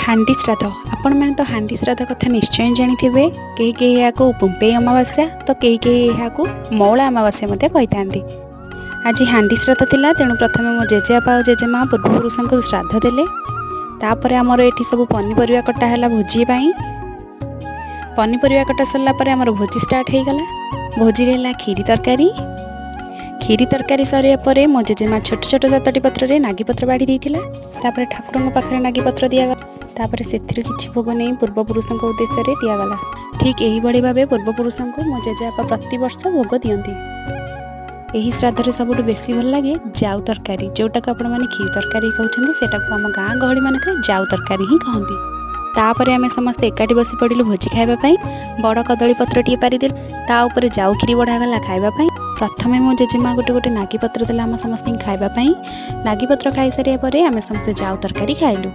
ହାଣ୍ଡି ଶ୍ରାଦ୍ଧ। ଆପଣମାନେ ତ ହାଣ୍ଡି ଶ୍ରାଦ୍ଧ କଥା ନିଶ୍ଚୟ ଜାଣିଥିବେ। କେହି କେହି ଏହାକୁ ପୁମ୍ପେଇ ଅମାବାସ୍ୟା ତ କେହି କେହି ଏହାକୁ ମଉଳା ଅମାବାସ୍ୟା ମଧ୍ୟ କହିଥାନ୍ତି। ଆଜି ହାଣ୍ଡି ଶ୍ରାଦ୍ଧ ଥିଲା, ତେଣୁ ପ୍ରଥମେ ମୋ ଜେଜେବାପା ଆଉ ଜେଜେମା ପୂର୍ବପୁରୁଷଙ୍କୁ ଶ୍ରାଦ୍ଧ ଦେଲେ। ତାପରେ ଆମର ଏଠି ସବୁ ପନିପରିବା କଟା ହେଲା ଭୋଜି ପାଇଁ। ପନିପରିବା କଟା ସରିଲା ପରେ ଆମର ଭୋଜି ଷ୍ଟାର୍ଟ ହେଇଗଲା। ଭୋଜିରେ ହେଲା କ୍ଷୀରି ତରକାରୀ। କ୍ଷୀରି ତରକାରୀ ସରିବା ପରେ ମୋ ଜେଜେମା ଛୋଟ ଛୋଟ ସାତଟି ପତ୍ରରେ ନାଗିପତ୍ର ବାଢ଼ି ଦେଇଥିଲା। ତାପରେ ଠାକୁରଙ୍କ ପାଖରେ ନାଗିପତ୍ର ଦିଆଗଲା। ତାପରେ ସେଥିରୁ କିଛି ଭୋଗ ନେଇ ପୂର୍ବପୁରୁଷଙ୍କ ଉଦ୍ଦେଶ୍ୟରେ ଦିଆଗଲା। ଠିକ୍ ଏହିଭଳି ଭାବେ ପୂର୍ବପୁରୁଷଙ୍କୁ ମୋ ଜେଜେବାପା ପ୍ରତିବର୍ଷ ଭୋଗ ଦିଅନ୍ତି। ଏହି ଶ୍ରାଦ୍ଧରେ ସବୁଠୁ ବେଶୀ ଭଲ ଲାଗେ ଜାଉ ତରକାରୀ, ଯେଉଁଟାକୁ ଆପଣମାନେ କ୍ଷୀରି ତରକାରୀ କହୁଛନ୍ତି, ସେଟାକୁ ଆମ ଗାଁ ଗହଳିମାନଙ୍କରେ ଜାଉ ତରକାରୀ ହିଁ କହନ୍ତି। ତାପରେ ଆମେ ସମସ୍ତେ ଏକାଠି ବସି ପଡ଼ିଲୁ ଭୋଜି ଖାଇବା ପାଇଁ। ବଡ଼ କଦଳୀ ପତ୍ରଟିଏ ପାରିଦେଲୁ, ତା ଉପରେ ଜାଉ କ୍ଷୀରି ବଢ଼ାଗଲା ଖାଇବା ପାଇଁ। ପ୍ରଥମେ ମୋ ଜେଜେମା ଗୋଟେ ଗୋଟେ ନାଗିପତ୍ର ଦେଲା ଆମ ସମସ୍ତଙ୍କୁ ଖାଇବା ପାଇଁ। ନାଗିପତ୍ର ଖାଇସାରିବା ପରେ ଆମେ ସମସ୍ତେ ଜାଉ ତରକାରୀ ଖାଇଲୁ।